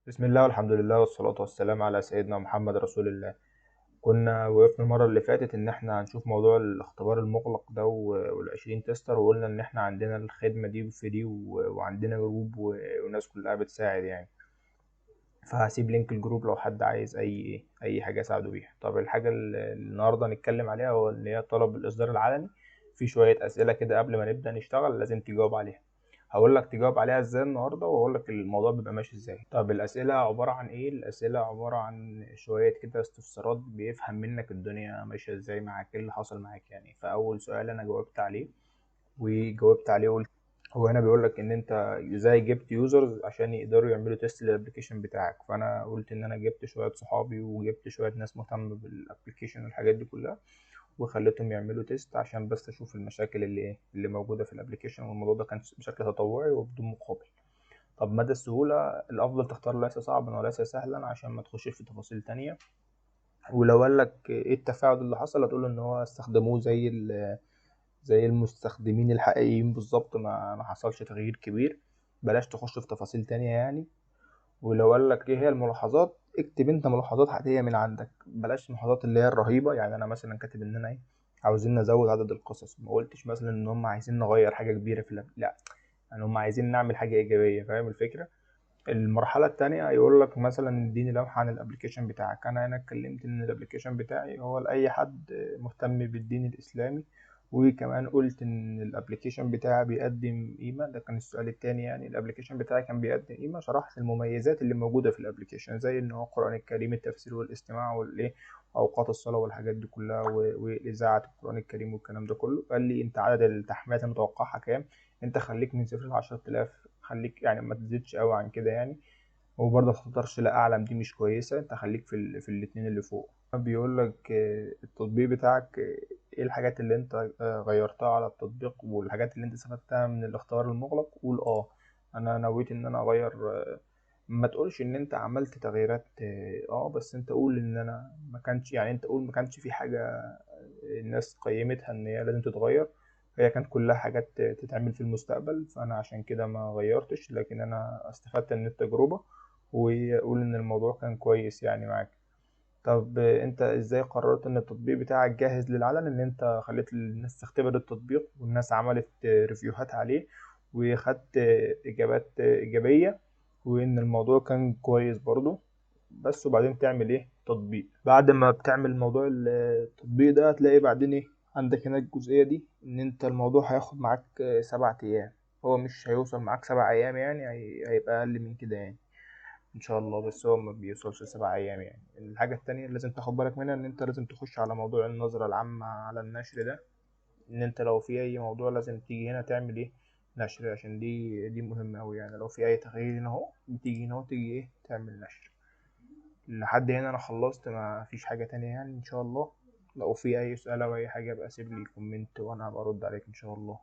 بسم الله والحمد لله والصلاة والسلام على سيدنا محمد رسول الله. كنا وقفنا المرة اللي فاتت إن إحنا هنشوف موضوع الاختبار المغلق ده وال20 tester، وقلنا إن إحنا عندنا الخدمة دي free وعندنا group والناس كلها بتساعد يعني. فهسيب link ال group لو حد عايز أي حاجة أساعده بيها. طب الحاجة اللي النهاردة هنتكلم عليها هو اللي هي طلب الإصدار العلني. في شوية أسئلة كده قبل ما نبدأ نشتغل لازم تجاوب عليها. هقول لك تجاوب عليها ازاي النهارده، وهقول لك الموضوع بيبقى ماشي ازاي. طب الاسئلة عبارة عن ايه؟ الاسئلة عبارة عن شوية كده استفسارات بيفهم منك الدنيا ماشية ازاي معاك، ايه اللي حصل معاك يعني. فاول سؤال انا جاوبت عليه وجاوبت عليه قلت هو هنا بيقول لك ان انت ازاي جبت users عشان يقدروا يعملوا test لل application بتاعك. فانا قلت ان انا جبت شوية صحابي وجبت شوية ناس مهتمة بال application والحاجات دي كلها، وخليتهم يعملوا test عشان بس اشوف المشاكل اللي موجودة في ال application، والموضوع ده كان بشكل تطوعي وبدون مقابل. طب مدى السهولة؟ الافضل تختار ليس صعبا وليس سهلا عشان ما تخشش في تفاصيل تانية. ولو قال لك ايه التفاعل اللي حصل هتقول ان هو استخدموه زي المستخدمين الحقيقيين بالظبط، ما حصلش تغيير كبير. بلاش تخش في تفاصيل تانية يعني. ولو قال لك ايه هي الملاحظات، اكتب انت ملاحظات حقيقية من عندك، بلاش الملاحظات اللي هي الرهيبة. يعني انا مثلا كاتب ان انا ايه، عاوزين نزود عدد القصص، ما قلتش مثلا ان هم عايزين نغير حاجة كبيرة في لا، يعني هم عايزين نعمل حاجة إيجابية، فاهم الفكرة؟ المرحلة التانية يقول لك مثلا اديني لمحة عن ال application بتاعك. انا هنا اتكلمت ان ال application بتاعي هو لأي حد مهتم بالدين الإسلامي، وكمان قلت ان ال application بتاعي بيقدم قيمة. ده كان السؤال التاني، يعني ال application بتاعي كان بيقدم قيمة. شرحت المميزات اللي موجودة في ال application زي ان هو القرآن الكريم، التفسير والاستماع والايه، اوقات الصلاة والحاجات دي كلها، وإذاعة القرآن الكريم والكلام ده كله. قال لي انت عدد التحميلات المتوقعة كام؟ انت خليك من 0 ل10,000، خليك يعني ما تزيدش قوي عن كده يعني. وبرضه ما تختارش لا اعلم، دي مش كويسة، انت خليك في الاتنين اللي فوق. بيقول لك، التطبيق بتاعك، ايه الحاجات اللي انت، غيرتها على التطبيق والحاجات اللي انت استفدتها من الاختبار المغلق. قول انا نويت ان انا اغير، ما تقولش ان انت عملت تغييرات، بس انت قول ان انا ما كانش، يعني انت قول ما كانش في حاجة، الناس قيمتها ان هي لازم تتغير، هي كانت كلها حاجات تتعمل في المستقبل، فانا عشان كده ما غيرتش، لكن انا استفدت من التجربة، وقول ان الموضوع كان كويس يعني معاك. طب انت ازاي قررت ان التطبيق بتاعك جاهز للعلن؟ ان انت خليت الناس تختبر التطبيق والناس عملت review هات عليه وخدت اجابات ايجابية، وان الموضوع كان كويس برضو بس. وبعدين تعمل ايه؟ تطبيق. بعد ما بتعمل موضوع التطبيق ده هتلاقي بعدين ايه عندك هنا الجزئية دي، ان انت الموضوع هياخد معاك 7 ايام، هو مش هيوصل معاك 7 ايام يعني، هيبقى اقل من كده يعني ان شاء الله، بس هو ما بيوصلش 7 ايام يعني. الحاجة التانية اللي لازم تاخد بالك منها ان انت لازم تخش على موضوع النظرة العامة على النشر ده، ان انت لو في اي موضوع لازم تيجي هنا تعمل ايه؟ نشر، عشان دي مهمة اوي يعني. لو في اي تغيير هنا اهو بتيجي هنا وتيجي ايه؟ تعمل نشر. لحد هنا انا خلصت، ما فيش حاجة تانية يعني ان شاء الله. لو في اي سؤال او اي حاجة ابقى سيب لي comment وانا هبقى ارد عليك ان شاء الله.